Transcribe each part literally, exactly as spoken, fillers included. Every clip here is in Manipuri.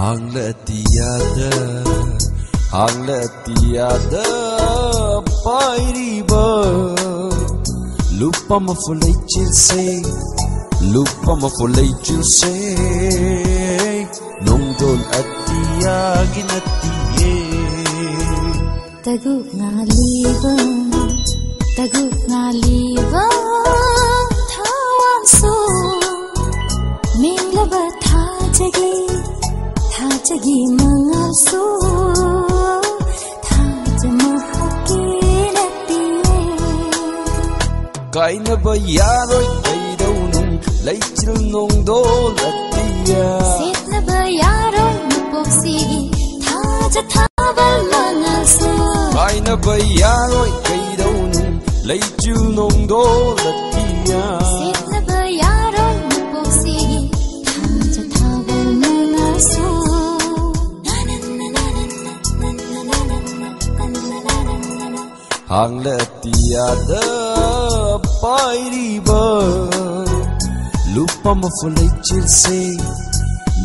ꯍꯥꯡꯂ ꯑꯇꯤꯌꯥꯗ, ꯍꯥꯡꯂ ꯑꯇꯤꯌꯥꯗ ꯄꯥꯏꯔꯤꯕ ꯂꯨꯞꯄ ꯃꯐꯨ ꯂꯩꯆꯤꯜꯁꯦ, ꯂꯨꯞꯄ ꯃꯐꯨ ꯂꯩꯆꯤꯜꯁꯦ, ꯅꯣꯡꯗꯣꯜ ꯑꯇꯤꯌꯥꯒꯤ ꯅꯠꯇꯤꯌꯦ꯫ ꯇꯒꯨꯛ ꯉꯥꯂꯤꯕ, ꯇꯒꯨꯛ ꯉꯥꯂꯤꯕ ꯊꯋꯥꯟꯁꯨ, ꯃꯦꯡꯂꯕ ꯊꯥꯖꯒꯤ, ꯊꯥꯖꯒꯤ ꯃꯉꯥꯜꯁꯨ, ꯊꯥꯖ ꯃꯍꯥꯛꯀꯤ ꯅꯠꯇꯤꯌꯦ꯫ ꯀꯥꯏꯅꯕ ꯌꯥꯔꯣꯏ ꯀꯩꯗꯧꯅꯨꯡ ꯂꯩꯆꯤꯜ ꯅꯣꯡꯗꯣꯜ ꯑꯇꯤꯌꯥ꯫ ꯁꯦꯠꯅꯕ ꯌꯥꯔꯣꯏ ꯃꯄꯣꯛꯁꯤꯒꯤ ꯊꯥꯖ ꯊꯥꯕꯜ ꯃꯉꯥꯜꯁꯨ꯫ ꯀꯥꯏꯅꯕ ꯌꯥꯔꯣꯏ ꯀꯩꯗꯧꯅꯨꯡ ꯂꯩꯆꯤꯜ ꯅꯣꯡꯗꯣꯜ ꯑꯇꯤꯌꯥ꯫ ꯁꯦꯠꯅꯕ ꯌꯥꯔꯣꯏ ꯃꯄꯣꯛꯁꯤꯒꯤ ꯊꯥꯖ ꯊꯥꯕꯜ ꯃꯉꯥꯜꯁꯨ꯫ ꯍꯥꯡꯂ ꯑꯇꯤꯌꯥꯗ ꯄꯥꯏꯔꯤꯕ ꯂꯨꯞꯄ ꯃꯐꯨ ꯂꯩꯆꯤꯜꯁꯦ,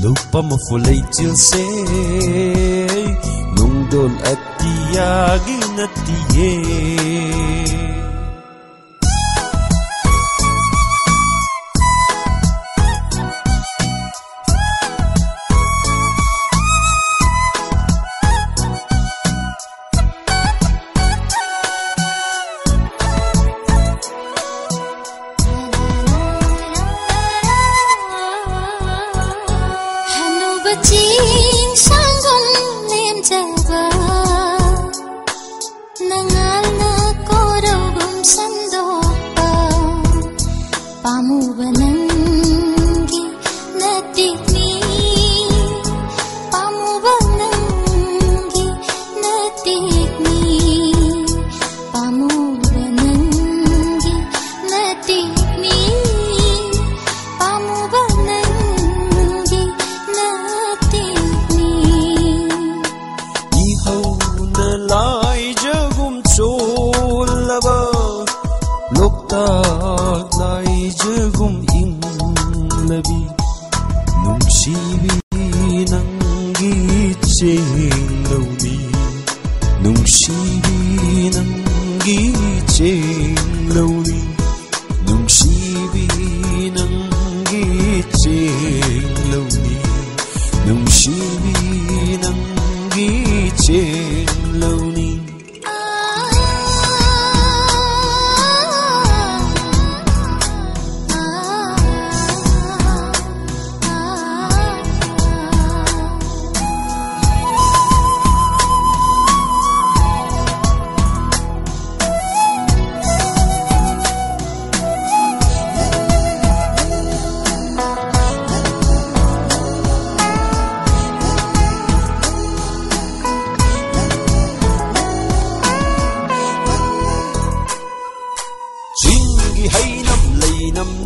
ꯂꯨꯞꯄ ꯃꯐꯨ ꯂꯩꯆꯤꯜꯁꯦ, ꯅꯨꯡꯗꯣꯜ ꯑꯇꯤꯌꯥꯒꯤ ꯅꯠꯇꯤꯌꯦ꯫ ꯍꯅꯨꯕ ꯆꯤꯡ ꯁꯪꯒꯨꯝ ꯂꯦꯝꯖꯕ, ꯅꯉꯥꯜꯅ ꯀꯣꯔꯧꯒꯨꯝ ꯁꯟꯗꯣꯛꯄ, ꯄꯥꯝꯃꯨꯕ ꯅꯪꯒꯤ ꯅꯇꯤꯛꯅꯤ, ꯄꯥꯝꯃꯨꯕ ꯅꯪꯒꯤ ꯅꯇꯤꯛꯅꯤ, ꯄꯥꯝꯃꯨꯕ ꯅꯪꯒꯤ ꯅꯇꯤꯛꯅꯤ, ꯄꯥꯝꯃꯨꯕ ꯅꯪꯒꯤ ꯅꯇꯤꯛꯅꯤ꯫ ꯏꯍꯧꯅ ꯂꯥꯏꯖꯒꯨꯝ ꯆꯣꯜꯂꯕ, ꯂꯣꯛꯇꯥꯛ ꯂꯥꯏꯖꯒꯨꯝ ꯏꯪꯂꯕꯤ, ꯅꯨꯡꯁꯤꯕꯤ ꯅꯪ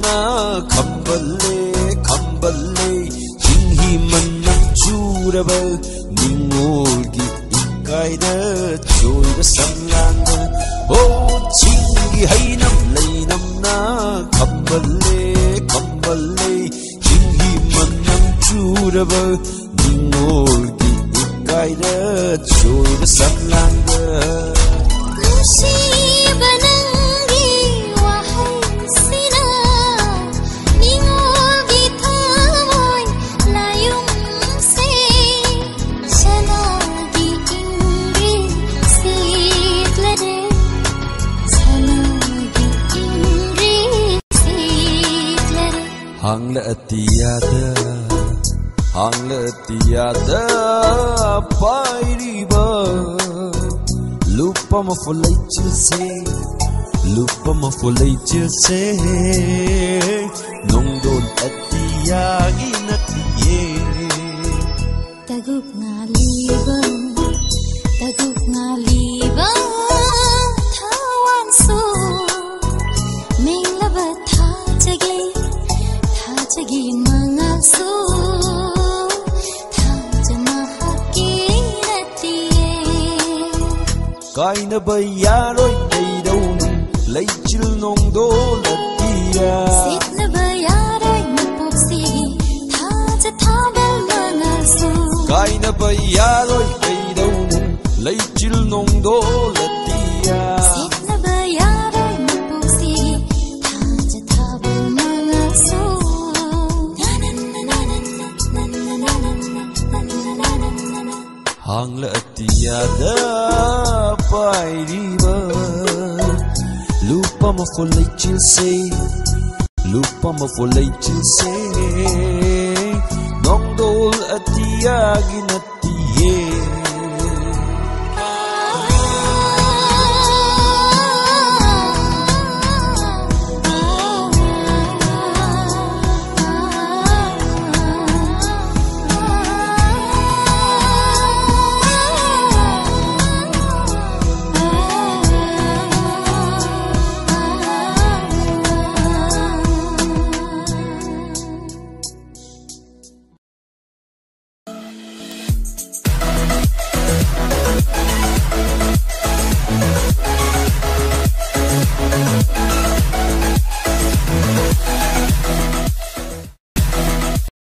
ꯅ ꯈꯝꯕꯜꯂꯦ, ꯈꯝꯕꯜꯂꯦ, ꯆꯤꯡꯍꯤ ꯃꯅꯝ ꯆꯨꯔꯕ ꯅꯤꯡꯉꯣꯜꯒꯤ ꯏꯀꯥꯏꯗ ꯆꯣꯏꯕ ꯁꯝꯂꯥꯡꯗ꯫ ꯑꯣ, ꯆꯤꯡꯒꯤ ꯍꯩꯅꯝ ꯂꯩꯅꯝꯅ ꯈꯝꯕꯜꯂꯦ, ꯈꯝꯕꯜꯂꯦ, ꯆꯤꯡꯍꯤ ꯃꯅꯝ ꯆꯨꯔꯕ ꯅꯤꯡꯉꯣꯜꯒꯤ ꯏꯀꯥꯏꯗ ꯆꯣꯏꯕ ꯁꯝꯂꯥꯡꯗ꯫ ꯅꯨꯡꯁꯤꯕ ꯅꯪꯒꯤ ꯋꯥꯍꯩꯁꯤꯅ ꯅꯤꯡꯉꯣꯜꯒꯤ ꯊꯃꯣꯏ ꯂꯥꯌꯨꯝꯁꯦ ꯁꯅꯥꯒꯤ ꯏꯪꯒ꯭ꯔꯤꯛ ꯁꯤꯠꯂꯔꯦ, ꯁꯅꯥꯒꯤ ꯏꯪꯒ꯭ꯔꯤꯛ ꯁꯤꯠꯂꯔꯦ꯫ ꯍꯥꯡꯂ ꯑꯇꯤꯌꯥꯗ, ꯍꯥꯡꯂ ꯑꯇꯤꯌꯥꯗ ꯄꯥꯏꯔꯤꯕ ꯂꯨꯞꯄ ꯃꯐꯨ ꯂꯩꯆꯤꯜꯁꯦ, ꯂꯨꯞꯄ ꯃꯐꯨ ꯂꯩꯆꯤꯜꯁꯦ ꯅꯣꯡꯗꯣꯜ ꯑꯇꯤꯌꯥꯒꯤ ꯅꯠꯇꯤꯌꯦ꯫ ꯇꯒꯨꯞ ꯉꯥꯂꯤꯕ, ꯇꯒꯨꯞ ꯉꯥꯂꯤꯕ ꯊꯋꯥꯟꯁꯨ ꯃꯦꯡꯂꯕ ꯊꯥꯖꯒꯤ, ꯊꯥꯖꯒꯤ ꯃꯉꯥꯜꯁꯨ ꯊꯥꯖ ꯃꯍꯥꯛꯀꯤ ꯅꯠꯇꯤꯌꯦ꯫ ꯀꯥꯏꯅꯕ ꯌꯥꯔꯣꯏ ꯀꯩꯗꯧꯅꯨꯡ ꯂꯩꯆꯤꯜ ꯅꯣꯡꯗꯣꯜ ꯑꯇꯤꯌꯥ꯫ ꯁꯤꯠꯅꯕ ꯌꯥꯔꯣꯏ ꯃꯄꯣꯛꯁꯤꯒꯤ ꯊꯥꯖ ꯊꯥꯕꯜ ꯃꯉꯥꯜꯁꯨ꯫ ꯀꯥꯏꯅꯕ ꯌꯥꯔꯣꯏ ꯀꯩꯗꯧꯅꯨꯡ ꯂꯩꯆꯤꯜ ꯅꯣꯡꯗꯣꯜ ꯑꯇꯤꯌꯥ꯫ ꯁꯤꯠꯅꯕ ꯌꯥꯔꯣꯏ ꯃꯄꯣꯛꯁꯤꯒꯤ ꯊꯥꯖ ꯊꯥꯕꯜ ꯃꯉꯥꯜꯁꯨ꯫ ꯍꯥꯡꯂ ꯑꯇꯤꯌꯥꯗ ꯄꯥꯏꯔꯤꯕ ꯂꯨꯞꯄ ꯃꯐꯨ ꯂꯩꯆꯤꯜꯁꯦ, ꯂꯨꯞꯄ ꯃꯐꯨ ꯂꯩꯆꯤꯜꯁꯦ ꯅꯣꯡꯗꯣꯜ ꯑꯇꯤꯌꯥꯒꯤ